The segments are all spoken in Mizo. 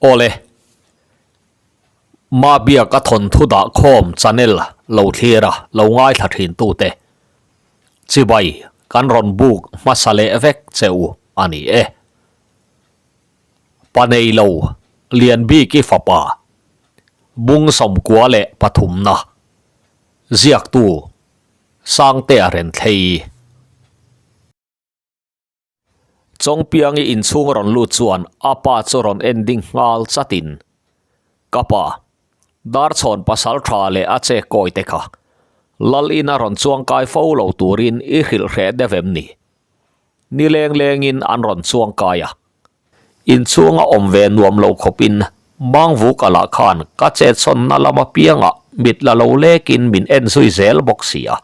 Awle, Mabiak a thawnthu dah khawm channel lo thlir a lo ngaithla thin tute chibai kan rawn buk hmasa leh vek che u a ni e. Paneilo Lianbiki fapa Bung sawmkua leh pathumna ziaktu Sangtea Renthlei. Chawngpiangi inchhung rawn lut chuan a pa chu rawn en ding nghal chatin, Ka pa, Darchhawn pasal tha leh a che kawi te kha, Lal ina rawn chuangkai fo lo turin i hrilh hreh deuh em ni? Ni leng lengin an rawn chuangkai a. Inchhunga awm ve nuam lo khawpin Mangvuk a lah khan ka chetsawnna lama piangah mit la lo lekin min en zui zel bawk si a.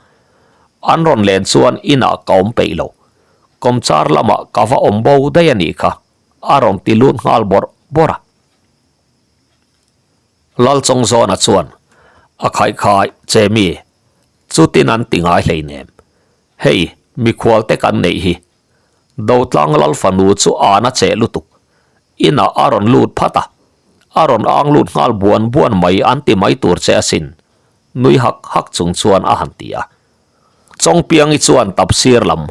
An rawn len chuan inah ka awm peih lo. Kawmchar lamah ka va awm bo daih a nih kha, a rawn ti lut nghal bawrh bawrh a. Lalchawngzawna chuan a khaihkhai che mi, chutin an ti ngai hleinem. Hei, mikhual te kan neih hi. Dotlang lal fanu chu an a cheh lutuk. Inah a rawn lut phat a, a rawn ang lut nghal buan buan mai an ti mai tur che asin, nui hak hak chung chuan a han ti a. Chawngpiangi chuan tapsir lam,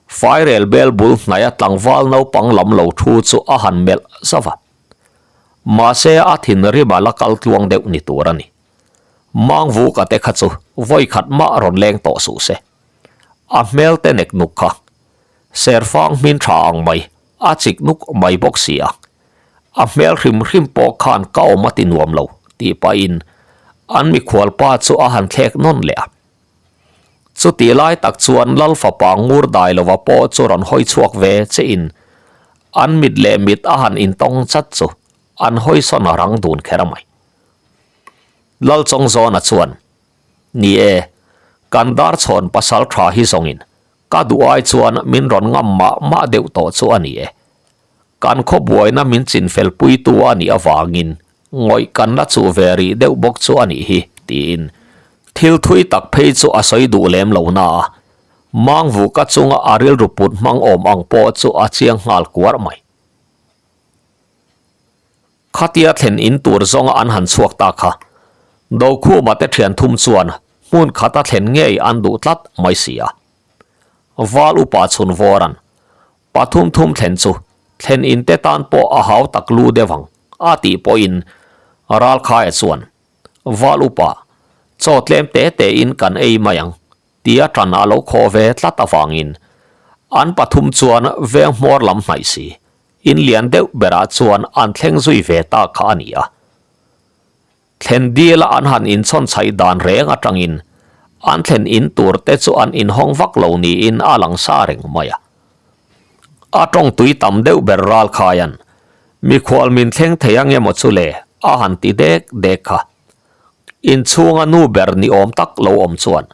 fairel bel bul hnaia tlangval naupang lam lo thu chu a han melh zauh a. Mahse a thinrim a la kal tluang deuh ni tur a ni. Mangvuka te kha chu vawi khat mah rawn leng tawh suh se. A hmel te nek nuk kha Serfang hmin tha ang mai, a chik nuk mai bawk si a. A hmel hrim hrim pawh khan ka awm a ti nuam lo tih pahin an mikhual pa chu a han thlek nawn leh a. Chutih lai tak chuan Lal fapa ngur dai lova pawh chu rawn hawi chhuak ve che in an mit leh mit a han intawng chat chu an hawi sawn a rang dun kher mai. Lal Chawngzawna chuan, Ni e, kan Darchhawn pasal tha hi zawngin ka duh ai chuan min rawn ngam mah mah deuh tawh chu a ni e. Kan khaw buaina min chinfel puitu a nih avangin ngawih kan la chuh ve rih deuh bawk chu a nih hi, tiin thil thui tak phei chu a sawi duh lem lo na a, Mangvuka chunga a rilru put hmang awm ang pawh chu a chiang nghal kuar mai. Khatia thlen in tur zawnga an han chhuak ta kha, Dokhuma te thian thum chuan hmun khata thlen ngei an duh tlat mai si a. Val upa chhun vawran pathum thum thlen chu thlen in te tan pawh a hau tak lu deuh ang a tih pawhin Ralkhaia chuan, Val upa, chaw tlem te te in kan ei mai ang tia tan a lo khaw ve tlat avangin an pathum chuan veng hmawr lam hnaih si In lian deuh berah chuan an thleng zui ve ta kha a ni a. Thlen dila an han inchhawn chhaih dan reng atangin an thlen in tur te chu an inhawng vak lo niin a lang sa reng mai a. A tawng tui tam deuh ber ral khaian mikhual min thleng thei ang emaw chu le a han ti dek dek kha. Inchhunga nu ber ni awm tak lo awm chuan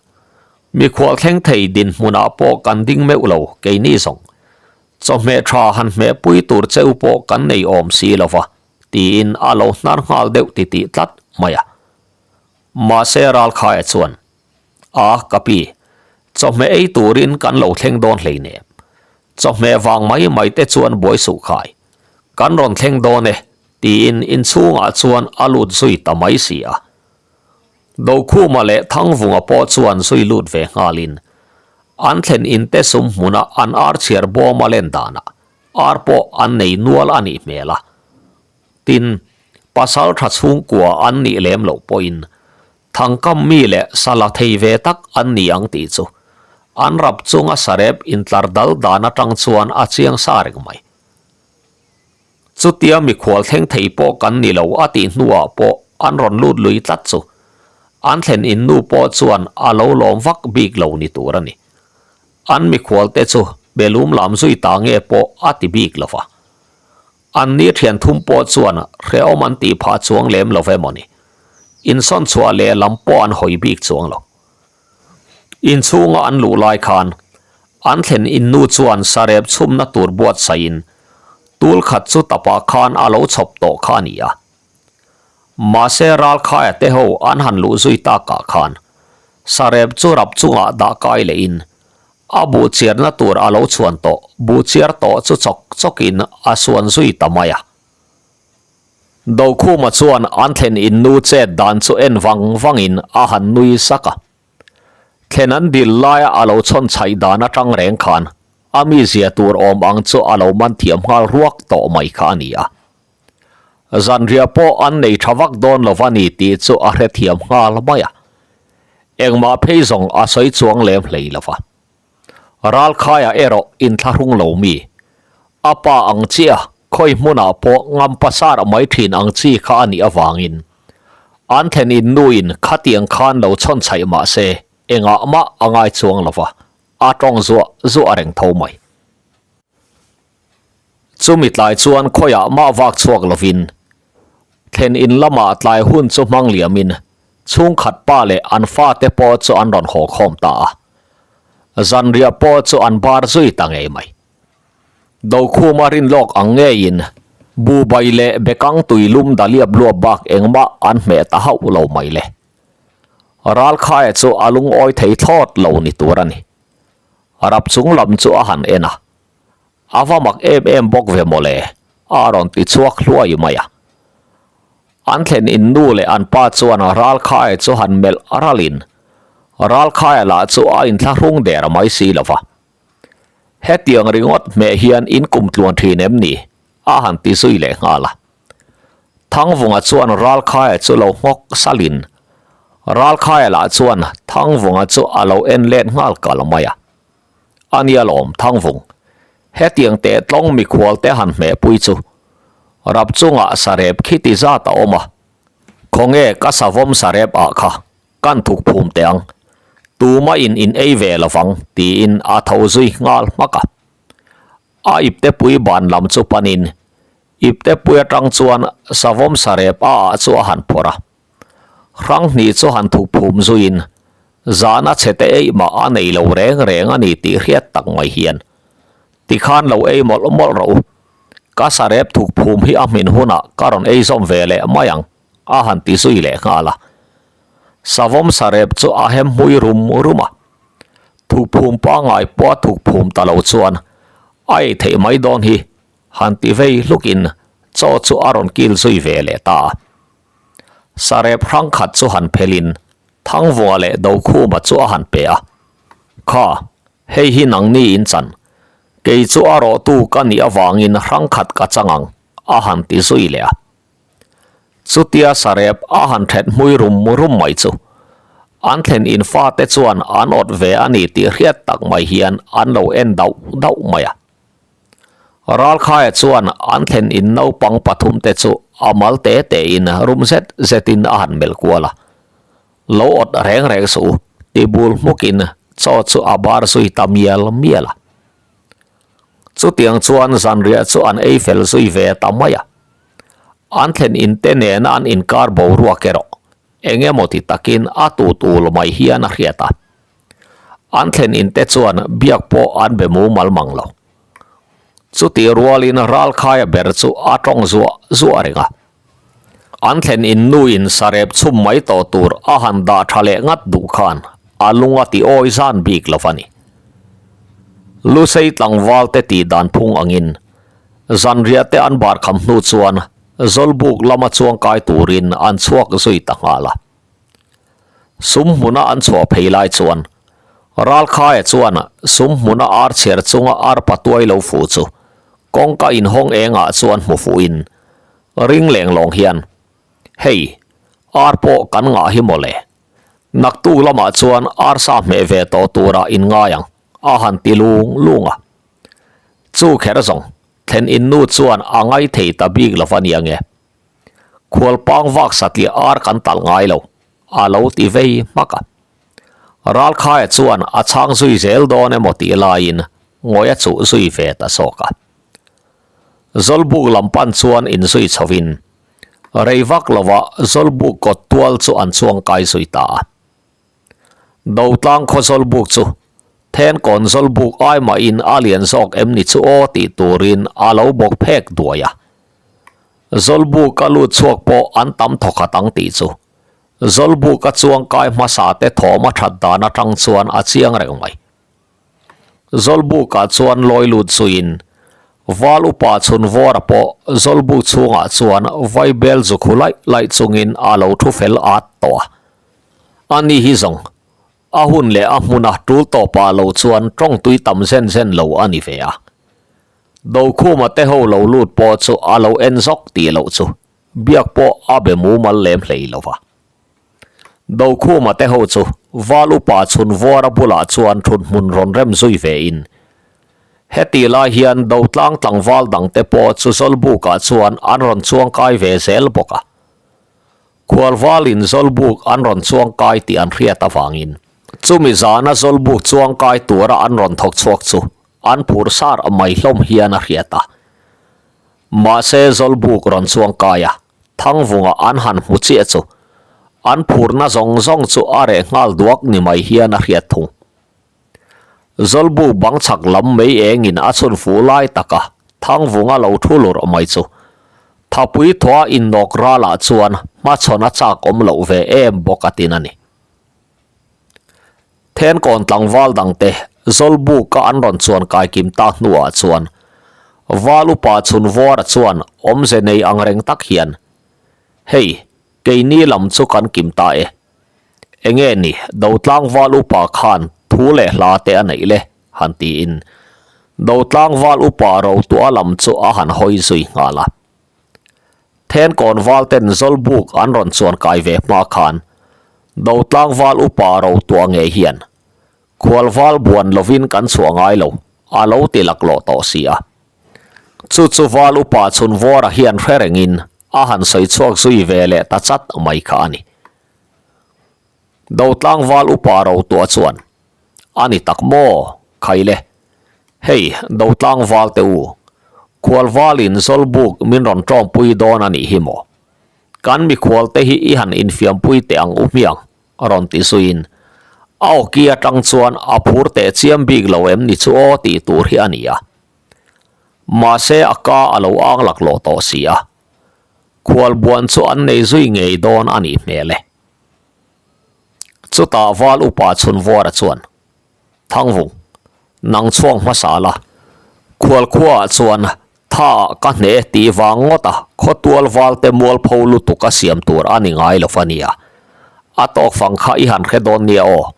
mikhual thleng thei dinhmunah pawh kan ding meuh lo keini zawng Chawhmeh tha han hmeh pui tur cheu pawh kan nei awm si lo va, tiin a lo hnar nghal deuh titih tlat mai a. Mahse Ralkhaia chuan, A, ka pi, chawhmeh ei turin kan lo thleng dawn hleinem. Chawhmeh vang mai mai te chuan buai suh khai. Kan rawn thleng dawn e, tiin inchhungah chuan a lut zui ta mai si a. Dokhuma leh Thangvunga pawh chuan zui lut ve nghalin an thlen in te sum hmuna an ar chhiar bawm a len danah ar pawh an nei nual a nih hmel a. Tin, pasal tha chhungkua an nih lem loh pawhin Thangkam mi leh sala thei ve tak an ni ang tih chu an rap chunga sarep intlar dal dan atang chuan a chiang sa reng mai. Chutia mikhual thleng thei pawh kan ni lo a tih hnuah pawh an rawn lut lui tlat chu an thlen in nu pawh chuan a lo lawm vak bik lo ni tur a ni. An mikhual te chu belum lam zui ta nge pawh a ti bik lo va. An ni thian thum pawh chuan hrehawm an tih phah chuang lem lo emaw ni. Insawn chhuah leh lam pawh an hawi bik chuang lo. Inchhunga an luh lai khan an thlen in nu chuan sarep chhumna tur buatsaihin tul khat chu tapah khan a lo chhawp tawh kha a ni a. Mahse Ralkhaia te ho an han luh zui takah khan sarep chu rap chungah dah kai lehin a buh chiarna tur a lo chhuan tawh buh chiar tawh chu chawk chawkin a suan zui ta mai a. Dokhuma chuan an thlen in nu chet dan chu en vang vangin a han nui sak a. Thlen an dil laia a lo chhawn chhaih dan atang reng khan a mizia tur awm ang chu a lo man thiam nghal ruak tawh mai kha a ni a. Zanriah pawh an nei tha vak dawn lo va ni tih chu a hrethiam nghal mai a. Engmah phei zawng a sawi chuang lem hlei lo va. Ralkhaia erawh inthlahrung lo mi, a pa ang chiah khawi hmunah pawh ngam pasar mai thin ang chi kha a nih avangin an thlen in nuin khatiang khan lo chhawn chhaih mah se engah mah a ngai chuang lo va, a tawng zuah zuah reng tho mai. Chumi tlai chuan khawiah mah vak chhuak lovin thlen in lamah tlai hun chu hmang liamin chhungkhat pa leh an fate pawh chu an rawn haw khawm ta a. Zanriah pawh chu an bar zui ta ngei mai. Dokhuma rin lawk ang ngeiin bubai leh bekang tui lum daliap luap bak engmah an hmeh ta hauh lo mai le. Ralkhaia chu a lungawi thei thlawt lo ni tur a ni. Rap chung lam chu a han en a, A va mak em em bawk ve mawle, a rawn ti chhuak hluai mai a. An thlen in nu leh an pa chuan Ralkhaia chu han melh ralin, Ralkhaia lah chu a inthlahrung der mai si lo va. Hetiang ringawt hmeh hian in kum tluan thin em ni? a han ti zui leh nghal a. Thangvunga chuan Ralkhaia chu lo nghawk salin, Ralkhaia lah chuan Thangvunga chu a lo en let nghal kal mai a. A nia lawm Thangvung, hetiang teh tlawng mikhual te han hmehpui chu rap chungah sarep khi ti zat a awm a, khawnge ka savawm sarep ah kha kan thuk phum teh ang, tuma in in ei ve lovang tiin a tho zui nghal hmak a. A iptepui ban lam chu panin iptepui atang chuan savawm sarep a ah chu a han phawrh a. Hranghnih chu han thuk phum zuiin zahna chhe te eih mah a nei lo reng reng a ni tih hriat tak mai hian tikhan lo ei mawlh mawlh rawh u. Ka sarep thuk phum hi a hmin hunah ka rawn ei zawm ve leh mai ang a han ti zui leh nghal a. Savawm sarep chu a hem hmui rum rum a. Thuk phum pangngai pawh a thuk phum ta lo chuan a ei theih mai dawn hi han ti vei hlukin chaw chu a rawn kil zui ve leh ta a. Sarep hrang khat chu han phelin Thangvua leh Dokhuma chu a han pe a, Kha, hei hi nangni in chan. Kei chu a rawhtu ka nih avangin hrang khat ka chang ang, a han ti zui leh a. Chutia Sarep a han then hmui rum rum mai chu an thlen in fate chuan an awt ve a ni tih hriat tak mai hian an lo en dauh dauh mai a. Ralkhaia chuan an thlen in naupang pathum te chu a mal te te in rum zet zet in a han melh kual a. Lo awt reng reng suh u, ti bul hmuk in chaw chu a bar zui ta mial mial a. Chutiang chuan zanriah chu an ei fel zui ve ta mai a. An thlen in te nena an inkar boruak erawh eng emaw ti takin a tut ul mai hian a hriat a. An thlen in te chuan biak pawh an be mumal mang lo. Chutih rualin Ralkhaia ber chu a tawng zuah zuah reng a. An thlen in nu in sarep chhum mai tawh tur a han dah tha leh ngat duh khan a lung a ti awi zan bik lo va ni. Lusei tlangval te tih dan phung angin zanriah te an bar kham hnu chuan Zawlbuk lama chuangkai turin an chhuak zui ta nghal a. Sum hmuna an chhuah phei lai chuan Ralkhaia chuan sum hmuna ar chhiar chunga ar patuai lo fuh chu kawngka inhawng engah chuan hmu fuhin ring leng lawng hian, Hei, ar pawh kan ngah hi mawle. Naktuk lamah chuan arsa hmeh ve tawh turah in ngai ang, a han ti lung lung a. Chu kher zawng, thlen in nu chuan a ngai thei ta bik lo va nia nge. Khualpang vak satliah ar kan talh ngai lo, a lo ti vei hmak a. Ralkhaia chuan a chhang zui zel dawn emaw tih laiin ngawi a chuh zui ve ta zawk a. Zawlbuk lam pan chuan inzui chhovin rei vak lovah Zawlbuk kawt tual chu an chuang kai zui ta a. Dotlang khaw Zawlbuk chu Thenkawn Zawlbuk ai mahin a lian zawk em ni chu aw tih turin a lo bawk phek duai a. Zawlbuk a lut chhuak pawh an tam thawkhat ang tih chu Zawlbuk a chuang kai hmasa te thawm a that dan atang chuan a chiang reng mai. Zawlbukah chuan lawi lut zuiin. Val upa Chhunvawra pawh Zawlbuk chhungah chuan vaibel zu khu laih laih chungin a lo thu fel at tawh a. Ani hi zawng, a hun leh a hmuna tul tawpah lo chuan tawng tui tam zen zen lo a ni ve a. Dokhuma te ho lo lut pawh chu a lo en zawk tih loh chu biak pawh a be mumal lem hlei lo va. Dokhuma te ho chu Val upa Chhunvawra bulah chuan thut hmun rawn rem zui ve in Heti lai hian Dotlang tlangval dangte pawh chu Zawlbukah chuan an rawn chuang kai ve zel bawk a. Khualvalin Zawlbuk an rawn chuang kai tih an hriat avangin chumi zana Zawlbuk chuang kai tura an rawn thawk chhuak chu an phur sar mai hlawm hian a hriat a. Mahse Zawlbuk rawn chuang kai a, Thangvunga an han hmu chiah chu an phurna zawng zawng chu a reh nghal duak ni mai hian a hriat thung. Zawlbu bang chhak lam mei engin a chhun fu lai taka Thangvunga lo thu lurh mai chu Thapui thaw a innawk ralah chuan hmachhawn a chak awm loh ve em bawk a tin a ni. Thenkawn tlangval dangte Zawlbuka an rawn chuan kai kim ta hnuah chuan Val upa Chhunvawra chuan awmze nei angreng tak hian, Hei, keini lam chu kan kim ta e. Enge ni, Dotlangval upa khan thu leh hla te a neih le, han tiin Dotlangval upa Rotua lam chu a han hawi zui nghal a. Thenkawn val ten Zawlbuk an rawn chuan kai ve hma khan Dotlangval upa Rotua ngei hian Khualval buan lovin kan chhuah ngai lo, a lo ti laklawh tawh si a. Chu chu val upa Chhunvawra hian hre rengin a han sawi chhuak zui ve leh ta chat mai kha a ni. Dotlangval upa Rotua chuan, A ni tak maw, Khaile? Hei, Dotlangval te u, khualvalin Zawlbuk min rawn tawngpui dawn a nih hi maw? Kan mikhual te hi i han infiampui teh ang u hmiang, rawn ti zuiin, a awki atang chuan a phur teh chiam bik lo em ni chu aw tih tur hi a ni a. Mahse a ka a lo ang laklawh tawh si a. Khualbuan chu an nei zui ngei dawn a nih hmel e. Chutah Val upa Chhunvawra chuan, Thangvung, nang chhuak hmasa la, khualkhuaah chuan tha ah ka hne tih vang ngawt a, khawtual valte mualpho lutuk a siam tur a ni ngai lo va nia. A tawk fang kha i han hre dawn nia aw,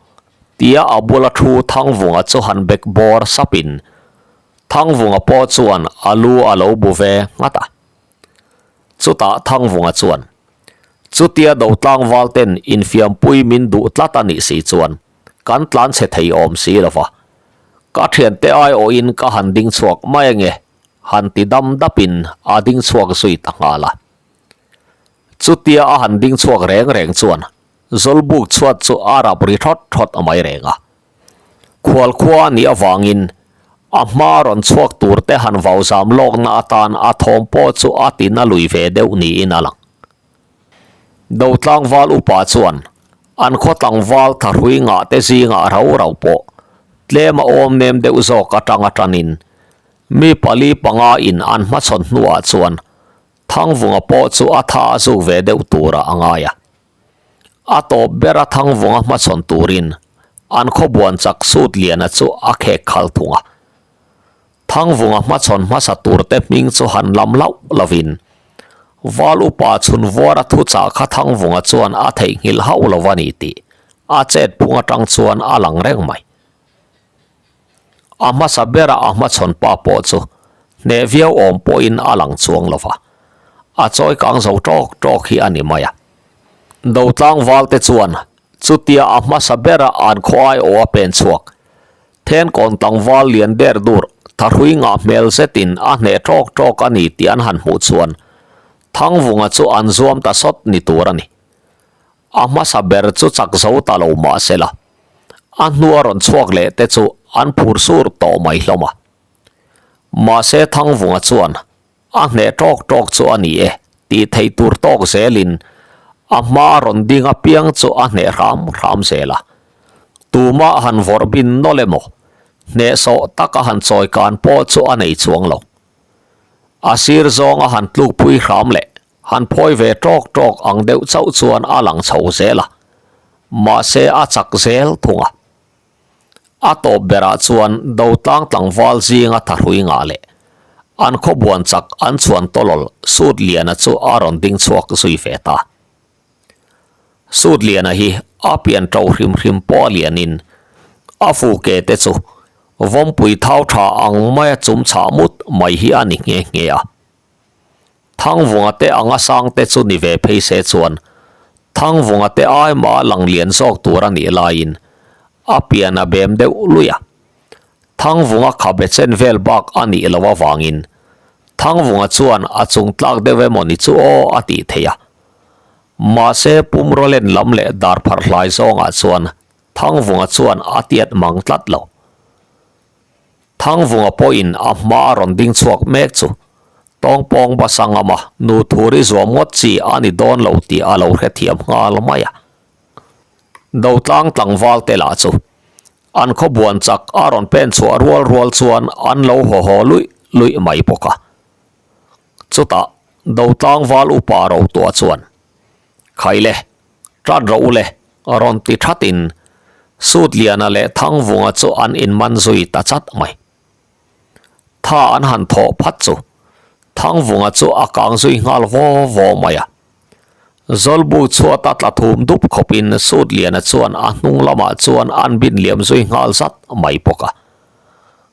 tia a bula thu Thangvunga chu han bek bawr sapin Thangvunga pawh chuan a lu a lo bu ve nghat a. Chutah Thangvunga chuan, Chutia Dotlangval ten infiampui min duh tlat a nih si chuan kan tlan chhe thei awm si lo va, ka thiante aiawhin ka han ding chhuak mai ange, han ti dam dapin a ding chhuak zui ta nghal a. Chutia a han ding chhuak reng reng chuan Zawlbuk chhuat chu a rap ri thawt thawt mai reng a. Khualkhua a nih avangin a hma rawn chhuak tur te han vau zam lawkna atan a thawm pawh chu a ti na lui ve deuh niin a lang. Dotlangval upa chuan an khaw tlangval thahrui ngah te zingah rau rau pawh tlem a awm nem deuh zawk atanga tanin mi pali panga in an hmachhawn hnuah chuan Thangvunga pawh chu a tha a zuk ve deuh turah a ngai a. A tawp bera Thangvunga hmachhawn turin an khawbuan chak sut liana chu a khek khal thung a. Thangvunga hmachhawn hmasa turte hming chu han lam hlauh lovin Val upa chhunvuara thuchah kha Thangvunga chuan a theihnghilh hauh lo a ni tih a chet phung atang chuan a lang reng mai. A hmasa bera a hmachhawn pa pawh chu hneh viau awm pawhin a lang chuang lo va, a chawi kang zo tawk tawk hi a ni mai a. Dotlangval te chuan chutia a hmasa bera an khaw aiawh a pen chhuak Thenkawn tlangval lian der dur thahrui ngah hmel zetin a hneh tawk tawk a ni tih an han hmuh chuan Thangvunga chu an zuam ta sawt ni tur a ni. A hmasa ber chu chak zo ta lo mah se la, a hnua rawn chhuak leh te chu an phur sur tawh mai hlawm a. Mahse Thangvunga chuan a hneh tawk tawk chu a ni e tih theih tur tawk zelin a hma rawn ding apiang chu a hneh hram hram zel a. Tumah han vawrh bin nawlh emaw, hnehsawh taka han chawi kan pawh chu a nei chuang lo. A sir zawnga han tlukpui hram leh Han phawi ve tawk tawk ang deuh chauh chuan a lang chho zel a, mahse a chak zel thung a. A tawp berah chuan Dotlang tlangval zinga thahrui ngah leh. An khaw buan chak an chhuan tawlawl Sutliana chu a rawn ding chhuak zui ve ta. Sutliana hi a pian ṭo hrim hrim pawh a lianin a fu ke te chu vawmpui thau ṭha ang maia chum chhah mut mai hi a ni nghe nghe a. Thangvunga te anga sang te chu ni ve phei se chuan Thangvunga te ai mah lang lian zawk tur a nih laiin a pian a bem deuh lui a. Thangvunga khabe chen vel bak a nih loh avangin Thangvunga chuan a chung tlak deuh emaw ni chu aw a tih theih a. Mahse pumraw len lam leh dar pharh hlai zawngah chuan Thangvunga chuan a tiat mang tlat lo. Thangvunga pawhin a hma a rawn ding chhuak mek chu tawngpawng basa ngama nu thuri zuam ngawt chi a ni dawn lo tih a lo hrethiam nghal mai a. Dotlang tlangval te lah chu an khaw buan chak a rawn pen chhuah rual rual chuan an lo haw haw luih luih mai bawk a. Chutah Dotlang val upa ro tuah chuan, Khaile, tat rawh u le, rawn ti thatin Sutliana leh Thangvunga chu an inman zui ta chat mai. Tha an han thawh phat chu Thangvunga chu a kang zui nghal vaw vaw mai a. Zawlbu chhuata tla thum dup khawpin Sutliana chuan a hnung lamah chuan an bin liam zui nghal zat mai bawk a.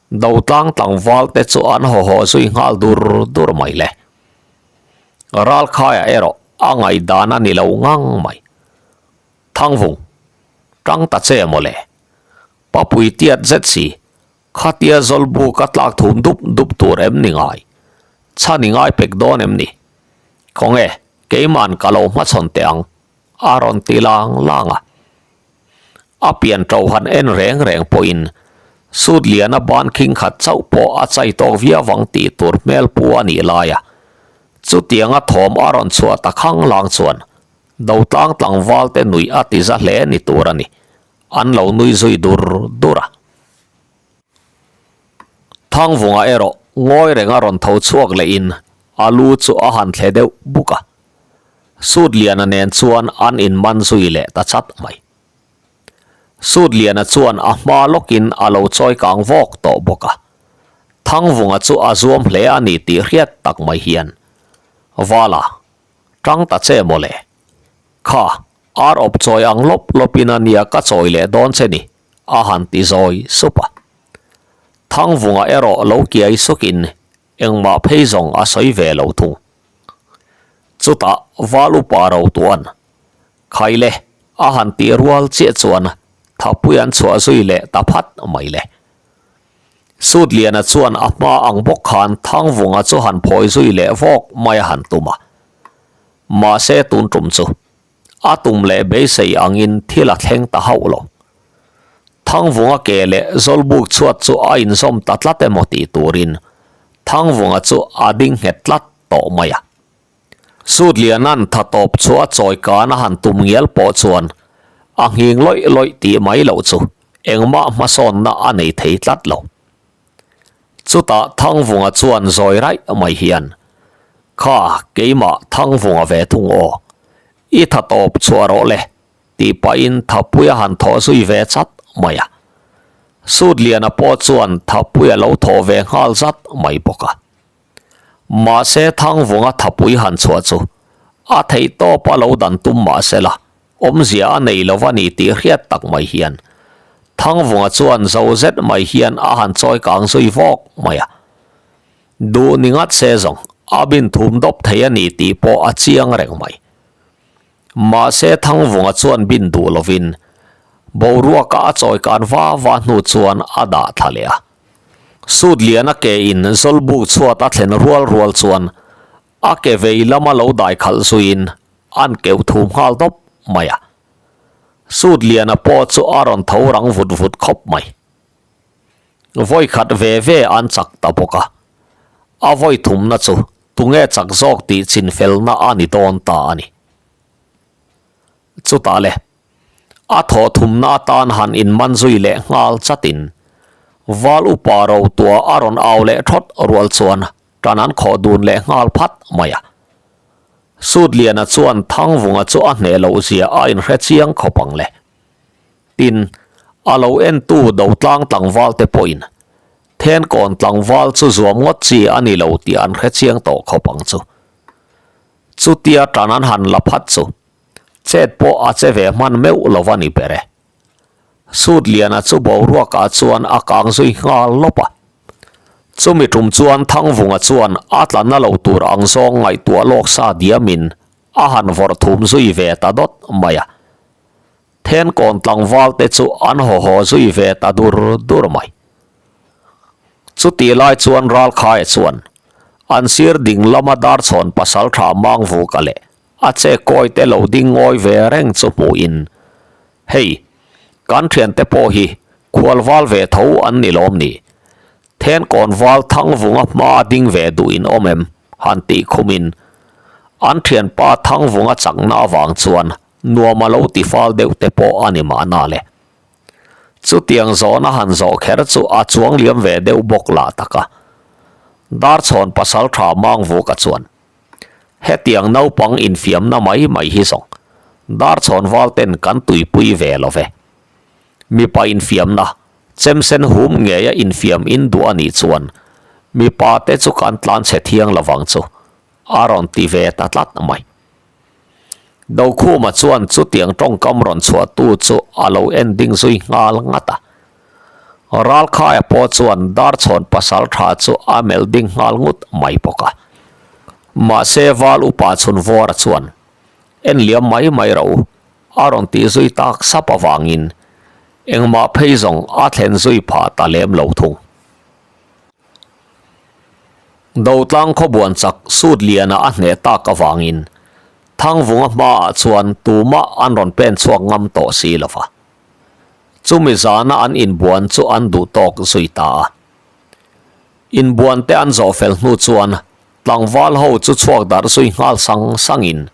Dotlang tlangval te chu an haw haw zui nghal dur dur mai le. Ralkhaia erawh a ngaihdan a ni lo ngang mai. Thangvung, tang ta che mawle. Papui tiat zet si, khatia zawlbu ka tlak thum dup dup tur em ni ngai? Chhan i ngai pek dawn em ni? Khawnge, keiman ka lo hmachhawn teh ang, a rawn ti lang lang a. A pian ṭo han en reng reng pawhin Sutliana ban khing khat chauh pawh a chai tawk viau ang tih tur hmel pu a nih lai a. Chutianga thawm a rawn chhuah ta khang lang chuan Dotlang tlangval te nuih a ti za hle ni tur a ni. An lo nui zui dur dur a. Thangvunga erawh ngawi reng a rawn tho chhuak lehin a lu chu a han thle deuh buk a. Sutliana nen chuan an inman zui leh ta chat mai. Sutliana chuan a hma lawkin a lo chawi kang vawk tawh bawk a. Thangvunga chu a zuam hle a ni tih hriat tak mai hian, Vala, tang ta che mawle. Kha, ar awp chawi ang lawp lawpin a nia ka chawi leh dawn che ni, a han ti zawi sup a. Thangvunga erawh lo kiai sukin Engmah phei zawng a sawi ve lo thung. Chutah Val upa ro tuan, Khaile, a han tih rual chiah chuan thapui an chhuah zui leh ta phat mai le. Sutliana chuan a hma ang bawk khan Thangvunga chu han phawi zui leh vawk mai a han tum a. Mahse tun tum chu A tum leh beisei angin thil a thleng ta hauh lo. Thangvunga ke leh Zawlbuk chhuat chu a inzawm ta tlat emaw tih turin Thangvunga chu a ding nghet tlat tawh mai a. Sutliana'n tha tawp chu a chawi kan a han tum ngial pawh chuan a nghing lawih lawih tih mai loh chu engmah hmasawnna a nei thei tlat lo. Chutah Thangvunga chuan zawi raih mai hian, Kha, keimah Thangvunga ve thung aw. I tha tawp chhuah rawh le, tih pahin Thapuia han thawh zui ve chat mai a. Sutliana pawh chuan Thapuia lo thawh ve nghal zat mai bawk a. Mahse Thangvunga Thapui han chhuah chu a theih tawp a lo dan tum mahsela Awmzia a nei lo a ni tih hriat tak mai hian Thangvunga chuan zo zet mai hian a han chawi kang zui vawk mai a. Duh ni ngat se zawng a bin thum dawp thei a ni tih pawh a chiang reng mai. Mahse Thangvunga chuan bin duh lovin boruaka a chawi kan va va hnu chuan a dah thla leh a. Sutliana ke in Zawlbuk chhuat a thlen rual rual chuan A ke vei lama lo dai khalh zuiin an keuh thum nghal dawp mai a. Sutliana pawh chu a rawn tho rang vut vut khawp mai. Vawi khat ve ve an chak ta bawk a. A vawi thumna chu tunge chak zawk tih chinfelna a ni dawn ta a ni. Chutah le, a thawh thumna atan han inman zui leh nghal chatin Val upa ro tua a rawn au leh thawt rual chuan Tan an khawh dun leh nghal phat mai a. Sutliana chuan Thangvunga chu a hneh loh zia a inhre chiang khawp ang le. Tin, a lo entu Dotlang tlangval te pawhin. Thenkawn tlangval chu zuam ngawt chi a ni lo tih an hre chiang tawh khawp ang chu. Chutia tan an han la phat chu chet pawh a che ve hman meuh lo a ni ber e. Sutliana chu boruakah chuan a kang zui nghal lawp a. Chumi tum chuan Thangvunga chuan a tla na lo tur ang zawng ngaihtuah lawk sa diamin a han vawrh thum zui ve ta dawt mai a. Thenkawn tlangval te chu an haw haw zui ve ta dur dur mai. Chutih lai chuan Ralkhaia chuan an sir ding lama Darchhawn pasaltha Mangvuka leh a che kawi te lo ding ngawi ve reng chu hmuhin, Hei, kan thiante pawh hi khual val ve tho an ni lawm ni? Thenkawn val Thangvunga hma ding ve duh in awm em? han tih khumin an thianpa Thangvunga chakna avang chuan nuam a lo ti fal deuh te pawh a ni mahna le. Chutiang zawhna han zawh kher chu a chuang liam ve deuh bawk lah tak a. Darchhawn pasaltha Mangvuka chuan, Hetiang naupang infiamna mai mai hi zawng Darchhawn val ten kan tuipui ve lo ve. Mipa infiamna, chemsen hum ngeia infiam in duh a nih chuan mipa te chu kan tlanchhe thiang lovang chu a rawn ti ve ta tlat mai. Dokhuma chuan chutiang tawngkam rawn chhuahtu chu a lo en ding zui nghal ngat a. Ralkhaia pawh chuan Darchhawn pasal tha chu a melh ding nghal ngut mai bawk a. Mahse Val upa Chhunvawra chuan, En liam mai mai rawh u, a rawn tih zui tak sap avangin engmah phei zawng a thlen zui phah ta lem lo thung. Dotlang khawbuan chak sut liana a hneh tak avangin Thangvunga hmaah chuan tumah an rawn pen chhuak ngam tawh si lo va. Chumi zana an inbuan chu an duh tawk zui ta a. Inbuan te an zawh fel hnu chuan tlangval ho chu chhuak darh zui nghal sang sangin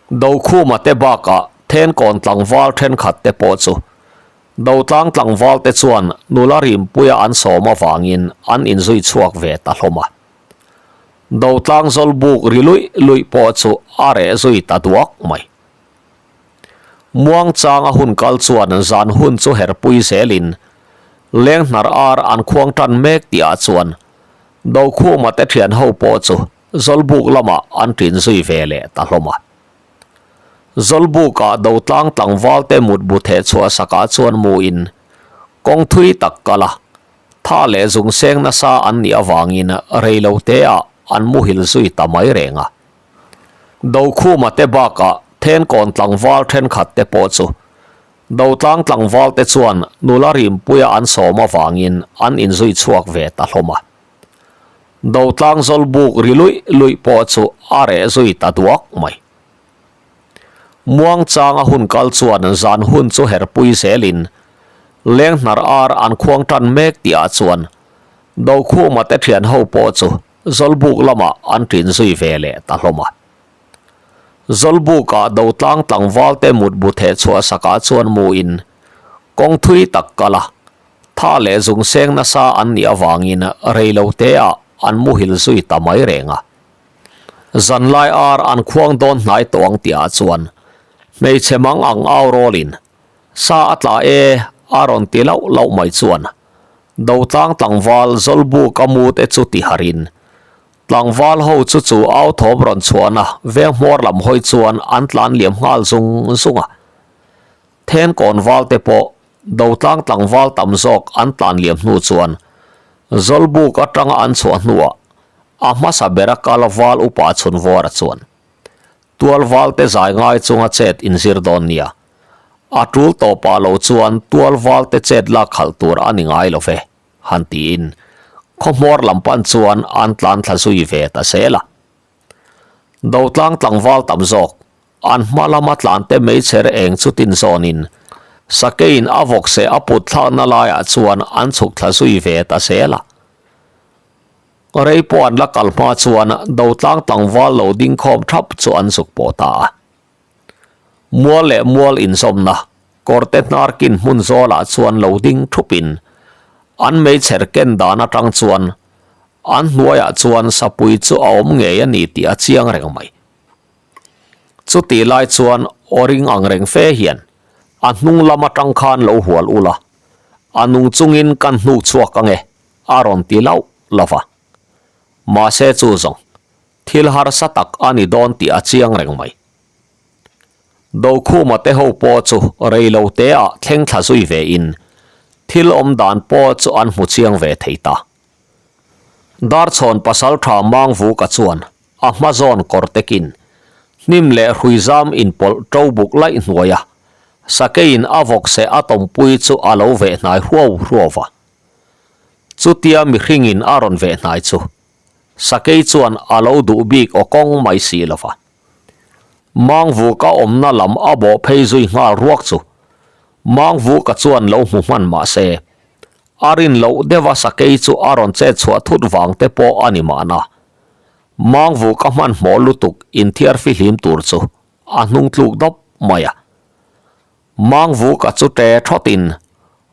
Dokhuma te bakah Thenkawn tlangval thenkhat te pawh chu Dotlang tlangval te chuan nula rimpuia an sawm avangin an inzui chhuak ve ta hlawm a. Dotlang zawlbuk ri luih luih pawh chu a reh zui ta duak mai. Muangchanga hun kal chuan zan hun chu herpui zelin leng hnar ar an khuang tan mek tihah chuan Dokhuma te thian ho pawh chu zawlbuk lamah an ṭin zui ve leh ta hlawm a. Zawlbukah Dotlang tlangval te mutbu theh chhuah sakah chuan mu in kawng thui tak kal a, tha leh zung seng nasa an nih avangin rei lo te ah an muhil zui ta mai reng a. Dokhuma te bakah Thenkawn tlangval thenkhat te pawh chu Dotlang tlangval te chuan nula rimpuia an sawm avangin an inzui chhuak ve ta hlawm a. Dotlang zawlbuk ri luih luih pawh chu a reh zui ta duak mai. Muangchanga hun kal chuan zan hun chu herpui zelin leng hnar ar an khuang tan mek tihah chuan Dokhuma te thian ho pawh chu zawlbuk lamah an ṭin zui ve leh ta hlawm a. Zawlbukah Dotlang tlangval te mutbu theh chhuah sakah chuan mu in kawng thui tak kal a, Tha leh zung seng nasa an nih avangin rei lo te ah an muhil zui ta mai reng a. Zanlai ar an khuang dawn hnai tawh ang tih ah chuan hmeichhe mang ang au rawlin sa a tla e a rawn ti lauh lauh mai chuan Dotlang tlangval Zawlbuk a mu te chu ti harin tlangval ho chu chu au thawm rawn chhuahna veng hmawr lam hawi chuan an tlan liam nghal zung zung a. Thenkawn val te pawh Dotlang tlangval tam zawk an tlan liam hnu chuan Zawlbuk atanga an chhuah hnuah a hmasa bera kal val upa Chhunvawra chuan tual valte zai ngai chunga chet inzir dawn nia. A tul tawpah lo chuan tual valte chet lak khalh tur a ni ngai lo ve, han tiin khawhmawr lam pan chuan an tlan thla zui ve ta zel a. Dotlang tlangval tam zawk An hma lama tlante meichher eng chu tin zawnin sakeiin a vawk seh a put thlakna laiah chuan an chhuk thla zui ve ta zel a. Rei pawh an la kal hma chuan Dotlang tlangval lo ding khawm thap chu an zuk pawh ta a. Mual leh mual inzawmna kawrte hnar kin hmun zawlah chuan lo ding thupin an meichher ken dan atang chuan an hnuaiah chuan sapui chu a awm ngei a ni tih a chiang reng mai. Chutih lai chuan aw ring ang reng fe hian a hnung lam atang khan lo hual ula, a nung chungin kan hnuk chhuak ange a rawn ti lauh lauh va. Mahse chu zawng, thil harsa tak a ni dawn tih a chiang reng mai. Dokhuma te ho pawh chu rei lo te ah thleng thla zui ve in thil awm dan pawh chu an hmu chiang ve thei ta. Darchhawn pasaltha Mangvuka chuan a hma zawn kawr tekin hnim leh hruizam inpawlh ṭo buk laih hnuai a, sakeiin a vawkseh a tawmpui chu a lo veh hnai huau huau va. Chutia mihringin a rawn veh hnai chu sakei chuan a lo duh bik aw kawng mai si lo va. Mangvuka awmna lam a bawh phei zui nghal ruak chu Mangvuka chuan lo hmu hman mah se, a rin loh deuha sakei chu a rawn chet chhuah thut vang te pawh a ni mahna. Mangvuka hmanhmawh lutuk inthiar fihlim tur chu a hnung tluk dawp mai a. Mangvuka chu ṭe thawtin,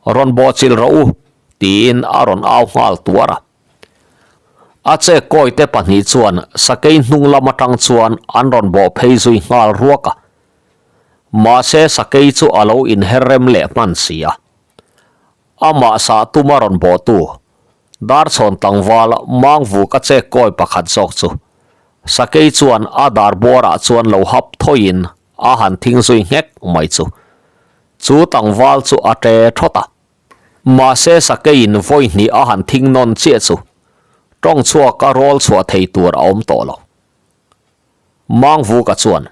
Rawn bawhchilh rawh u, tiin a rawn au nghal tuar a. A chek kawite pahnih chuan sakei hnung lam atang chuan an rawn bawh phei zui nghal ruak a. Mahse sakei chu a lo inher rem leh hman si a. Amah sah tuma rawn bawhtu Darchhawn tlangval Mangvuka chek kawi pakhat zawk chu sakei chuan a dar buarah chuan lo hap thawiin a han thing zui nghek mai chu. Chu tlangval chu a ṭe thawt a. Mahse sakeiin vawi hnih a han thing nawn chiah chu tawng chhuak a rawl chhuah thei tur a awm tawh lo. Mangvuka chuan,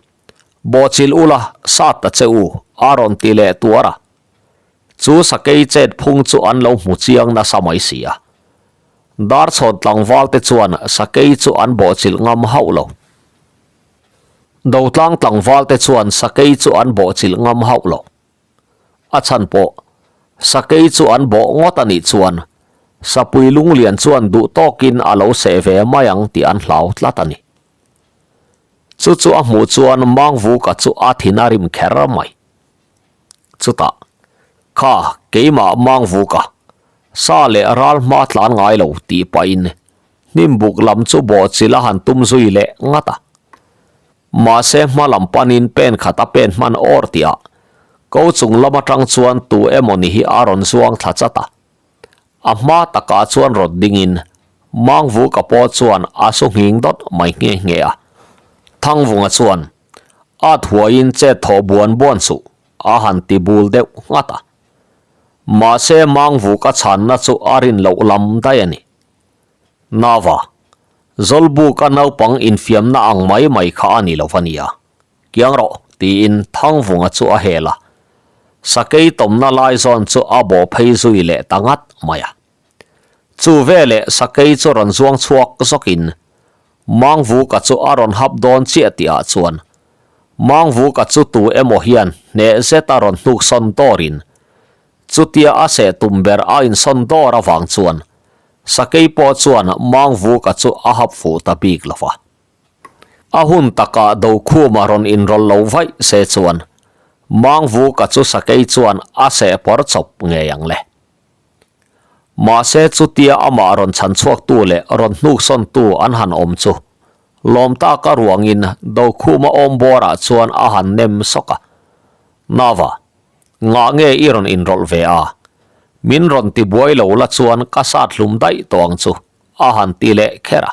Bawhchilh ula, sat ta che u, a rawn ti leh tuar a. Chu sakei chet phung chu an lo hmu chiang nasa mai si a. Darchhawn tlangval te chuan sakei chu an bawhchilh ngam hauh lo. Dotlang tlangval te chuan sakei chu an bawhchilh ngam hauh lo. A chhan pawh, sakei chu an bawh ngawt a nih chuan sapui lunglian chuan duh tawkin a lo seh ve mai ang tih an hlau tlat a ni. Chu chu a hmuh chuan Mangvuka chu a thin a rim kher mai. Chutah, Kha, keimah Mangvuka, sa leh ral hma tlan ngai lo tih pahin hnimbuk lam chu bawhchilh a han tum zui leh ngat a. Mahse hma lam panin pen khat a pen hman awr tih ah ko chung lam atang chuan tu emaw ni hi a rawn zuang thla chat a. A hma takah chuan rawn dingin Mangvuka pawh chuan a su nghing dawt mai nghe nghe a. Thangvunga chuan at huaiin chet thawh buan buan suh a han ti bul deuh nghat a. Mahse Mangvuka chhanna chu a rin loh lam daih a ni. Nava, Zawlbuk a naupang infiamna ang mai mai kha a ni lo va nia. Kiang rawh, tiin Thangvunga chu a hel a. Sakei tawmna lai zawn chu a bawh phei zui leh ta ngat mai a. Chu veleh sakei chu rawn zuang chhuak zawkin Mangvuka chu a rawn hap dawn chiah tihah chuan Mangvuka chu tu emaw hian hneh zet a rawn hnuk sawn dawrin Chutia a seh tum ber a insawn dawr avang chuan sakei pawh chuan Mangvuka chu a hap fuh ta bik lo va. A hun takah Dokhuma rawn inrawlh lo vaih se chuan Mangvuka chu sakei chuan a seh pawr chawp ngei ang le. Mahse chutia amah rawn chhan chhuaktu leh rawn hnuksawntu an han awm chu lawm taka ruangin Dokhuma awm bawrah chuan a han nem sawk a. Nava. Ngah nge i rawn inrawlh ve a? Min rawn ti buai lo la chuan ka sat hlum daih tawh ang chu, a han ti leh kher a.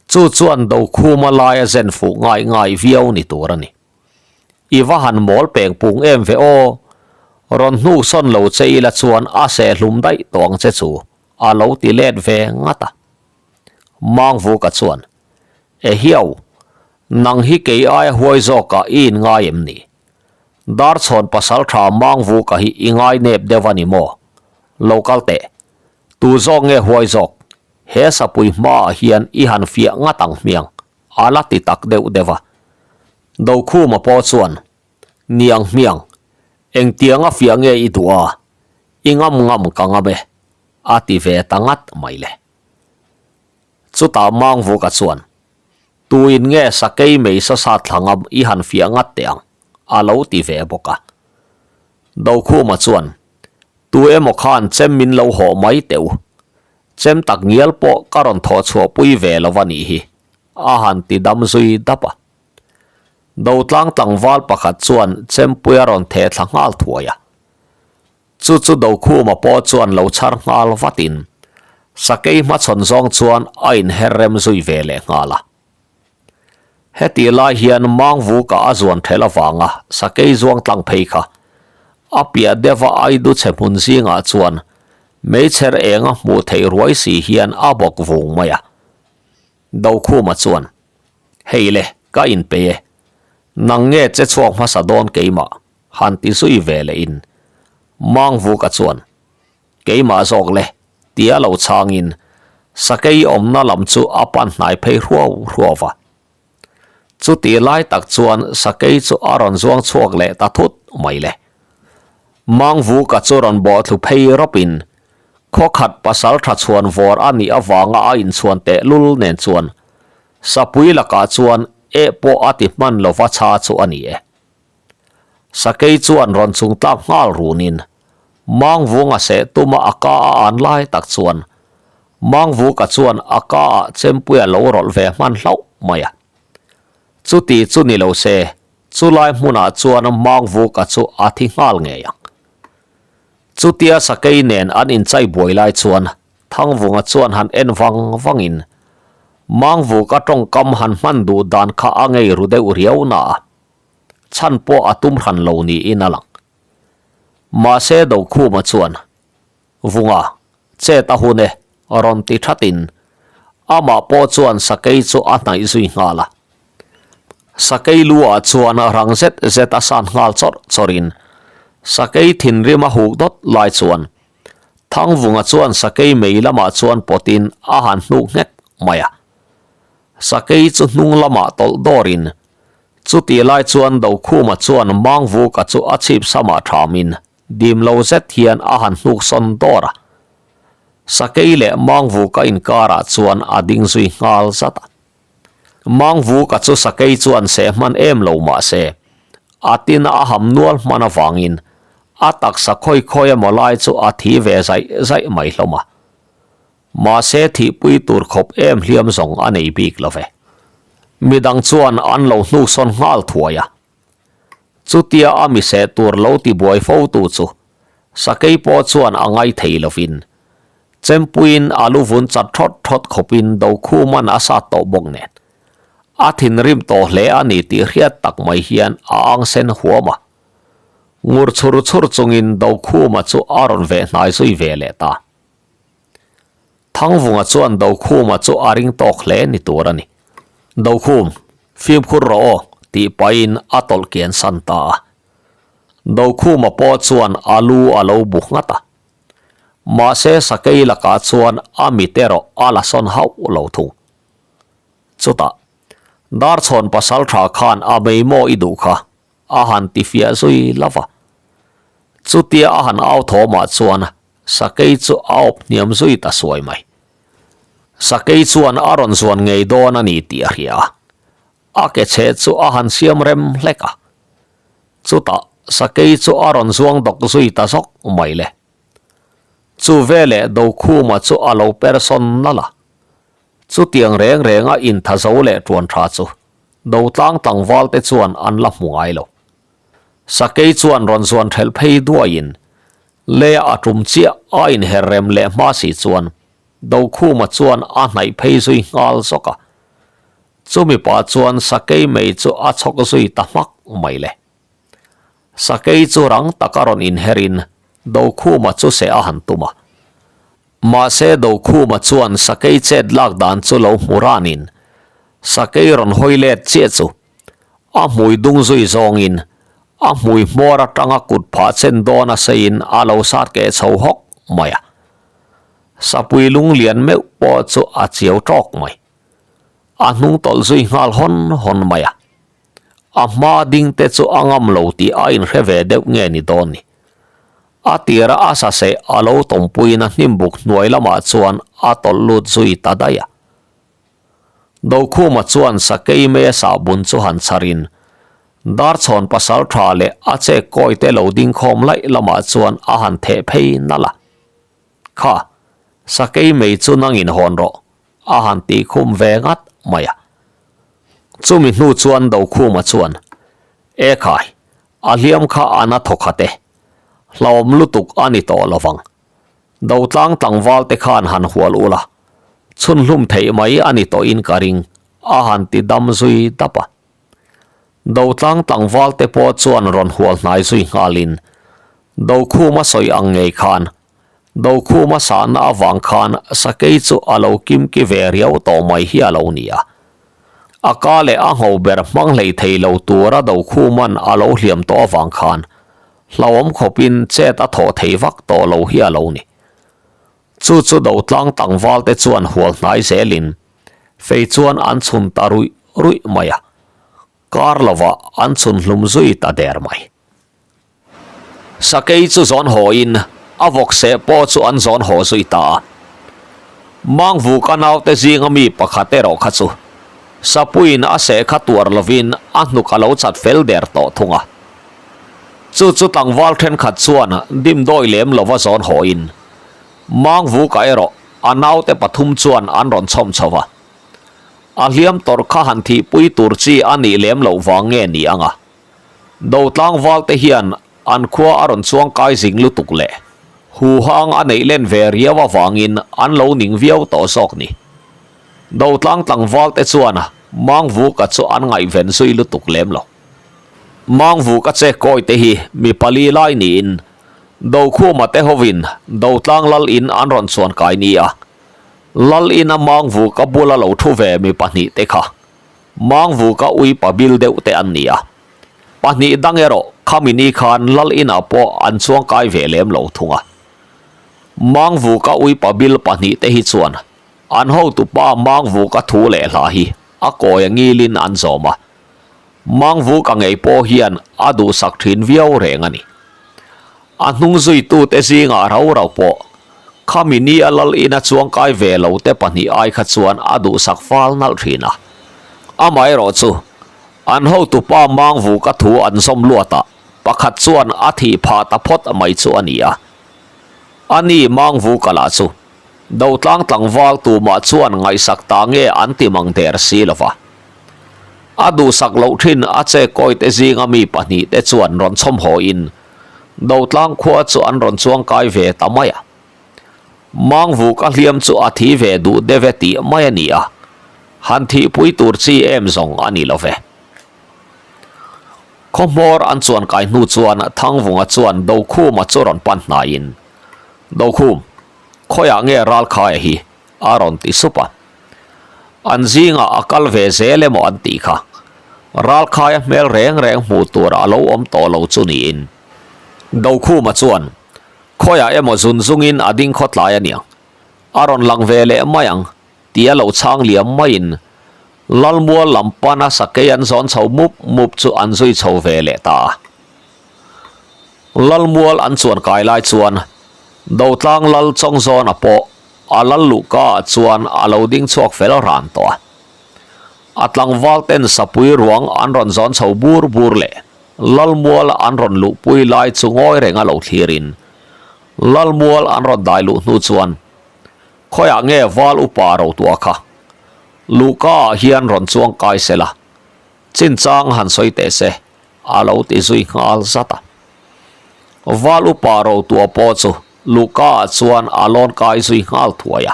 Chu chuan Dokhuma laia zen fuh ngai ngai viau ni tur a ni. I va han mawl peng pung em ve aw, rawn hnuk sawn lo che ila chuan a seh hlum daih tawh ang che chu, a lo ti let ve ngat a. Mangvuka chuan, Ehiau, nang hi kei aia huai zawkah i inngai em ni? Darchhawn pasaltha Mangvuka hi i ngai nep deuh a ni maw? Lo kal teh. Tu zawk nge huai zawk? He sapui hmaah hian i han fiah ngat ang hmiang, a la ti tak deuh deuh a. Dokhuma pawh chuan, Niang hmiang, engtianga fiah nge i duh a? I ngam ngam ka ngam e, a ti ve ta ngat mai le. Chutah Mangvuka chuan, Tuin nge sakei mei sa sat thla ngam i han fiah ngat teh ang, a lo ti ve bawk a. Dokhuma chuan, Tu emaw khan chem min lo hawh mai teh u. Chem tak ngial pawh ka rawn thawh chhuah pui ve lo a nih hi, a han ti dam zui dap a. Dotlang tlangval pakhat chuan chempui a rawn theh thla nghal thuai a. Chu chu Dokhuma pawh chuan lo chhar nghal vatin. Sakei hmachhawn zawng chuan a inher rem zui ve leh nghal a. Hetih lai hian Mangvuka a zuan thelh avanga sakei zuang tlang phei kha a piah deuha Aidu chhe hmun zingah chuan meichher enga hmuh theih ruai si hian a bawk vung mai a. Dokhuma chuan, Hei le, ka inpei e. Nang nge che chhuak hmasa dawn keimah? han ti zui ve leh in Mangvuka chuan, Keimah zawk le, tia lo chhangin sakei awmna lam chu a pan hnai phei hruau hruau va. Chuti lai tak chuan sakei chu a rawn zuang chhuak leh ta thut mai le. Mangvuka chu rawn bawhthlu phei rawpin khawkhat pasal tha chhuan vawr a nih avanga a inchhuan tehlul nen chuan sapui lakah chuan eh pawh a ti hman lova chha chu a ni e. Sakei chuan rawn chung tlak nghal runin Mangvunga seh tuma a ka a an lai tak chuan Mangvuka chuan a ka ah chempui a lo rawlh ve hman hlauh mai a. Chuti chu ni lo se, chulai hmunah chuan Mangvuka chu a thi nghal ngei ang. Chutia Sakei nen an inchai buai lai chuan Thangvunga chuan han en vang vangin Mangvuka tawngkam han hman duh dan kha a ngei ru deuh riau na a. Chhan pawh a tum hran lo niin a lang. Mahse Dokhuma chuan, Vunga, chet a hun e, rawn ti thatin amah pawh chuan sakei chu a hnaih zui nghal a. Sakei lu ah chuan rang zet zet a san nghal chawrh chawrhin sakei thinrim a huk dawt lai chuan Thangvunga chuan sakei mei lamah chuan pawtin a han hnuk nghek mai a. Sakei chu hnung lamah tawlh dawrin Chutih lai chuan Dokhuma chuan Mangvuka chu a chhip samah thamin dim lo zet hian a han hnuk sawn dawr a. Sakei leh Mangvuka inkarah chuan a ding zui nghal zat a. Mangvuka chu sakei chuan seh hman em lo mah se, a tina a ham nual hman avangin a taksa khawi khawi emaw lai chu a thi ve zaih zaih mai hlawm a. Mahse thihpui tur khawp em hliam zawng a nei bik lo ve. Midang chuan an lo hnuksawn nghal thuai a. Chutia a miseh tur lo tibuai fo tu chu Sakei pawh chuan a ngai thei lovin Chempuiin a lu vun chat thawt thawt khawpin Dokhuman a sat tawh bawk nen a thinrim tawh hle a ni tih hriat tak mai hian a ang sen huam a. Ngur chhur chhur chungin Dokhuma chu a rawn veh hnai zui ve leh ta. Thangvunga chuan Dokhuma chu a ring tawk hle ni tur a ni. Dokhum, fimkhur rawh aw, tih pahin a tawlh kian san ta a. Dokhuma pawh chuan a lu a lo bu nghat a. Mahse sakei lakah chuan a mit erawh a la sawn hauh lo thung. Chutah, Darchhawn pasaltha khan a mei maw i duh kha, a han ti fiah zui lo va. Chutia a han au thawmah chuan Sakei chu a awp hniam zui ta suai mai. Sakei chuan a rawn zuan ngei dawn a ni tih a hria a, a ke chhe chu a han siam rem hlek a. Chutah Sakei chu a rawn zuang dawk zui ta zawk mai le. Chu veleh Dokhuma chu a lo per sawn nalh a. Chutiang reng renga intha zo leh tuan tha chu Dotlang tlangval te chuan an la hmu ngai lo. Sakei chuan rawn zuan thelh phei duaiin Lea a tum chiah a inher rem leh hma si chuan Dokhuma chuan a hnaih phei zui nghal zawk a. Chumi pah chuan Sakei mei chu a chhawk zui ta hmak mai le. Sakei chu rang taka rawn inherin Dokhuma chu seh a han tum a. Mahse Dokhuma chuan Sakei chet lak dan chu lo hmu ranin Sakei rawn hawi let chiah chu A hmui dung zui zawngin a hmui hmawr atanga kut phah chen dawn a seiin a lo sat keh chho hawk mai a. Sapui lung lian meuh pawh chu a chiau tawk mai. A hnung tawlh zui nghal hawn hawn mai a. A hma ding te chu a ngam lo tih a inhre ve deuh nge ni dawn ni. A tira a saseh a lo tawmpuiin a hnimbuk hnuai lamah chuan a tawlh lut zui ta daih a. Dokhuma chuan sakei mei a sahbun chu han chharin Darchhawn pasal tha leh a chek kawi te lo ding khawm laih lamah chuan a han theh phei nalh a. Kha, sakei mei chu nangin hawn rawh, a han tih khum ve ngat mai a. Chumi hnu chuan Dokhuma chuan, E khai, a hliam kha a na thawkhat e. Hlauhawm lutuk a ni tawh lovang. Dotlang tlangval te khan han hual ula, chhun hlum theih mai a ni tawhin ka ring, a han ti dam zui dap a. Dotlang tlangval te pawh chuan rawn hual hnai zui nghalin, Dokhuma sawi ang ngei khan, Dokhuma sahna avang khan sakei chu a lo kimki ve riau tawh mai hi a lo ni a. A ka leh a ngho ber hmang hlei thei lo tura Dokhuman a lo hliam tawh avang khan hlauhawm khawpin chet a thawh thei vak tawh lo hi a lo ni. Chu chu Dotlang tlangval te chuan hual hnai zelin fei chuan an chhun ta ruih ruih mai a, kar lovah an chhun hlum zui ta der mai. Sakei chu zawn hawin a vawk seh pawh chu an zawn haw zui ta a. Mangvuka naute zinga mi pakhat erawh kha chu Sapuiin a seh kha tuar lovin a hnuk a lo chat fel der tawh thung a. Chu chu tlangval thenkhat chuan dimdawi lem lova zawn hawin Mangvuka erawh a naute pathum chuan an rawn chhawm chho va. A hliam tawrh kha han thihpui tur chi a nih lem loh vang nge ni ang a? Do tlangval te hian an khua a rawn chuang kai zing lutuk leh huhang a neih len ve riau avangin an lo ning viau tawh zawk ni. Do tlang tlangval te chuan Mangvuka chu an ngaihven zui lutuk lem lo. Mangvuka che kawi te hi mi pali lai niin Dokhuma te hovin Do tlang lal in an rawn chuan kai ni a, lal ina Mangvuka bula lo thu ve mi pahnih te kha Mangvuka ui pa bil deuh te an ni a, pahnih dang erawh khami ni khan lal inah pawh an chuang kai ve lem lo thung a. Mangvuka ui pa bil pahnih te hi chuan an hotupa Mangvuka thu leh hla hi a kawi a ngilin an zawm a, Mangvuka ngei pawh hian a duhsak thin viau reng a ni. A hnung zuitute zingah rau rau pawh khami ni a lal ina chuang kai ve lo te pahnih ai kha chuan a duhsak fal nalh thin a. Amaherawh chu an hotupa Mangvuka thu an zawm luat a, pakhat chuan a thih phah ta phawt mai chu a ni a. A ni Mangvuka lah chu Dotlang tlangval tumah chuan ngaihsak ta nge an ti mang der si lo va. A duhsak loh thin a che kawite zinga mi pahnih te chuan rawn chhawm haw in Dotlang khua chu an rawn chuang kai ve ta mai a. Mangvuk a hliam chu a thi ve duh deuh e tih mai a ni a, han thihpui tur chi em zawng a ni lo ve. Khaw hmawr an chuan kai hnu chuan Thangvunga chuan Dokhuma chu rawn pan hnaiin, Dokhum, khawiah nge Ralkhaia hi? a rawn ti sup a. An zingah a kal ve zel emaw an tih kha. Ralkhaia hmel reng reng hmuh tur a lo awm tawh lo chu niin. Dokhuma chuan, Khawiah emaw zun zungin a ding khawtlai a niang. A rawn lang ve leh mai ang, tia lo chhang liam maiin Lalmual lam pana sakei an zawn chho mup mup chu an zui chho ve leh ta a. Lalmual an chuan kai lai chuan Dotlang Lal Chawngzawna pawh a lal luhka ah chuan a lo ding chhuak fel ran tawh a. A tlangval ten sapui ruang an rawn zawn chho bur bur leh Lalmual an rawn luhpui lai chu ngawi reng a lo thlir in Lalmual an rawn dai luh hnu chuan khawiah nge val upa ro tuah kha luhka ah hian rawn chuang kai se la chinchang han sawi teh se a lo ti zui nghal zat a. Val upa ro tuah pawh chu luhka ah chuan a lawn kai zui nghal thuai a.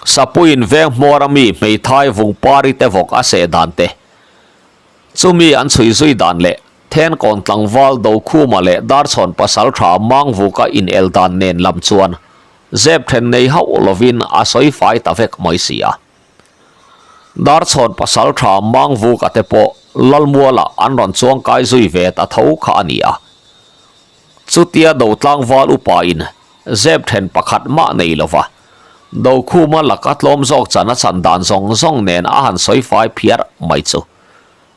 Sapuiin veng hmawra mi hmeithai vung pari te vawk a seh dan te, chumi an chhui zui dan leh Thenkawn tlangval Dokhuma leh Darchhawn pasaltha Mangvuka inel dan nen lam chuan zep then nei hauh lovin a sawi fai ta vek mai si a. Darchhawn pasaltha Mangvuka te pawh Lalmualah an rawn chuang kai zui ve ta tho kha a ni a. Chutia Dotlangval upain zep then pakhat mah nei lova Dokhuma laka tlawm zawk chan a chan dan zawng zawng nen a han sawi fai phiar mai chu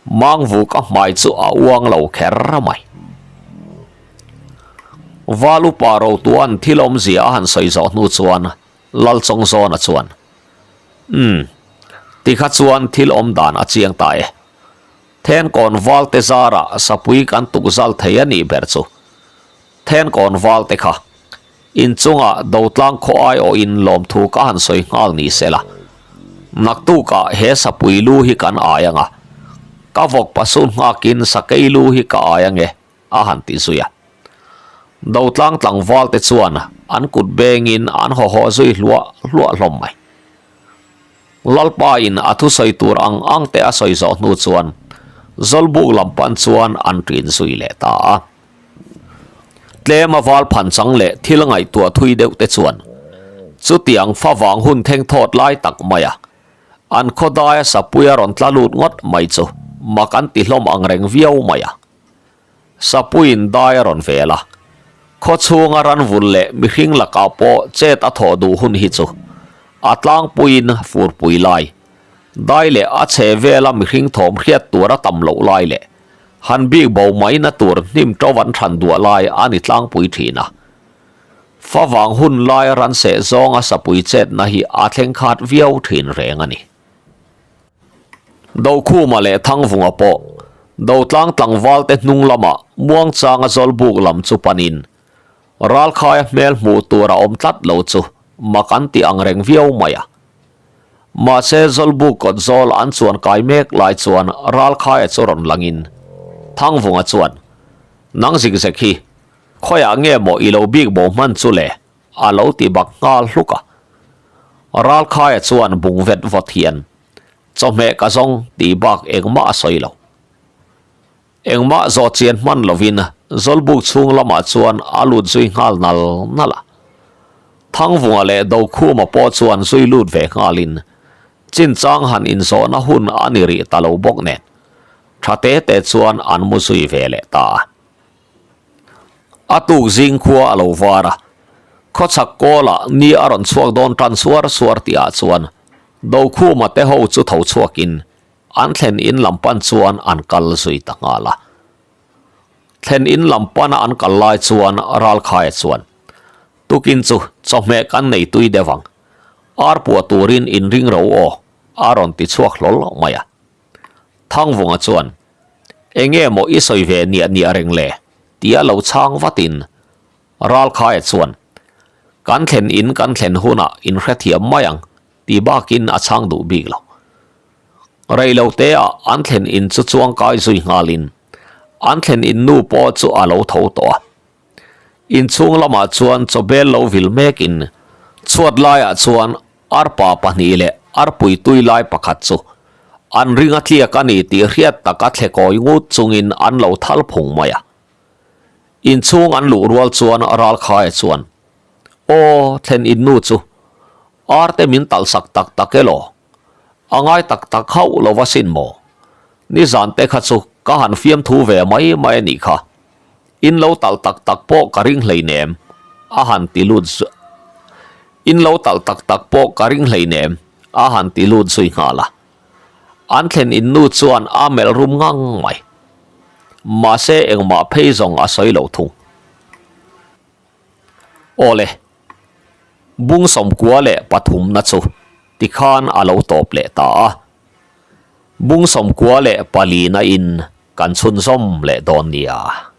Mangvuk a hmai chu a uang lo kher mai. Val upa Rotuan thil awmzia a han sawi zawh hnu chuan Lalchawngzawna chuan, Umm, tikha chuan thil awm dan a chiang ta e. Thenkawn valte zarah sapui kan tukzal thei a nih ber chu. Thenkawn valte kha inchungah Dotlang khaw aiawhin lawmthu ka han sawi nghal ni se la, naktukah he sapui lu hi kan ai ang a, ka vawk pasul nghakin sakei lu hi ka ai ang e, a han ti zui a. Dotlang tlangvalte chuan an kut bengin an haw haw zui hluah hluah hlawm mai. Lalpa in a thusawi tur ang ang te a sawi zawh hnu chuan Zawlbuk lam pan chuan an ṭin zui leh ta a. Tlem a val phan chang leh thil ngaihtuah thui deuh te chuan chutiang favang hun theng thawt lai tak mai a, an khaw daia sapui a rawn tla lut ngawt mai chu mak an ti hlawm ang reng viau mai a. Sapuiin dai a rawn vel a, khaw chhunga ranvul leh mihring lakah pawh chet a thawh duh hun hi chu a tlangpuiin furpui lai, dai leh a chhe vela mihring thawm hriat tur a tam loh lai leh han bik bo maina tur hnim to an thlan duah lai a ni tlangpui thin a. Favang hun laia ranseh zawnga sapui chetna hi a thleng khat viau thin reng a ni. Dokhuma leh Thangvunga pawh Dotlang tlangval te hnung lamah muangchanga Zawlbuk lam chu panin Ralkhaia hmel hmuh tur a awm tlat lo chu mak an ti ang reng viau mai a. Mahse Zawlbuk kawt zawl an chuan kai mek lai chuan Ralkhaia chu rawn langin Thangvunga chuan, Nang zik zek hi, khawiah nge maw i lo bik bo hman chu le? A lo ti bak nghal hluk a. Ralkhaia chuan bung vet vawt hian, Chawhmeh ka zawng tih bak engmah a sawi lo. Engmah zawh chian hman lovin Zawlbuk chhung lamah chuan a lut zui nghal nal nal a. Thangvunga leh Dokhuma pawh chuan zui lut ve nghalin chinchang han inzawhna hun a ni rih ta lo bawk nen tha te te chuan an mu zui ve leh ta a. A tuk zing khua a lo var a, khawchhak kawlah ni a rawn chhuak dawn tan suar suar tihah chuan Dokhuma te ho chu tho chhuakin an thlen in lam pan chuan an kal zui ta nghal a. Thlen in lam pana an kal lai chuan Ralkhaia chuan, Tukin chu chawhmeh kan nei tui deuh ang, ar puah turin inring ro aw, a rawn ti chhuak hlawl mai a. Thangvunga chuan, Enge maw i sawi ve niah niah reng le? tia lo chhang vatin Ralkhaia chuan, Kan thlen in kan thlen hunah in hrethiam mai ang, ti bakin a chhang duh bik lo. Rei lo teah an thlen in chu chuang kai zui nghalin an thlen in nu pawh chu a lo tho tawh a. Inchhung lamah chuan chawbel lo vil mekin chhuat laiah chuan arpa pahnih leh arpui tui lai pakhat chu an ring a tliak a ni tih hriat taka thle kawi ngut chungin an lo thal phung mai a. Inchhung an luh rual chuan Ralkhaia chuan, Aw, thlen in nu chu arte min talh sak tak tak elaw? A ngai tak tak hauh lo va sin maw? Nizan te kha chu ka han fiamthu ve mai mai a nih kha. In lo talh tak tak pawh ka ring hleinem, a han ti lut In lo talh tak tak pawh ka ring hleinem, a han ti lut zui nghal a. An thlen in nu chuan a melh rum ngang mai. Mahse engmah phei zawng a sawi lo thung. Awle, bung sawmkua leh pathumna chu tikhan a lo tawp leh ta a. Bung sawmkua leh palina in kan chhunzawm leh dawn nia.